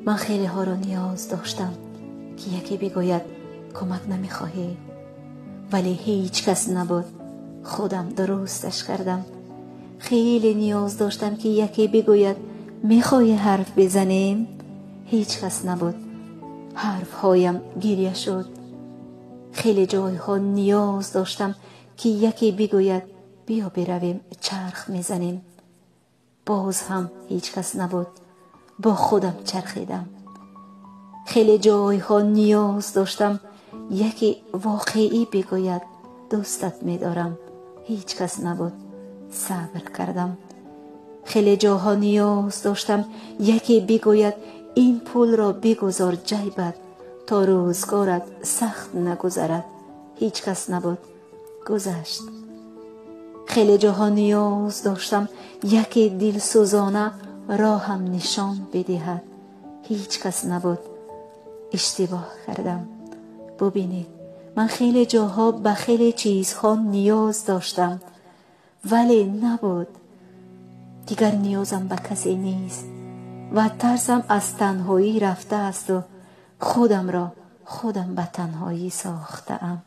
Ман хелеҳоро ниёз доштам, ки яке бигӯяд: «Кӯмак намехоҳӣ?» Вале ҳеҷ кас набуд. Худам дурусташ кардам. Хеле ниёз доштам, ки яке бигӯяд: «Мехоҳӣ ҳарф бизанем?» Ҳеҷ кас набуд. Ҳарфҳоям гиря шуд. Хеле ҷойҳо ниёз доштам, ки яке бигӯяд: «Биё биравем, чарх мезанем». Боз ҳам ҳеҷ кас набуд. Бо худам чархидам. Хеле ҷойҳо ниёз доштам, яке воқеӣ бигӯяд: «Дӯстат медорам». Ҳеҷ кас набуд. Сабр кардам. Хеле ҷоҳо ниёз доштам, яке бигӯяд: «Ин пулро бигузор ҷайбат, то рӯзгорат сахт нагузарад». Ҳеҷ кас набуд. Гузашт. Хеле ҷоҳо ниёз доштам, яке дилсӯзона роҳам нишон бидиҳад. Ҳеҷ кас набуд. Иштибоҳ кардам. Бубинед, ман хеле ҷоҳо ба хеле чизҳо ниёз доштам, вале набуд. Дигар ниёзам ба касе нест ва тарсам аз танҳоӣ рафтаасту худамро худам ба танҳоӣ сохтаам.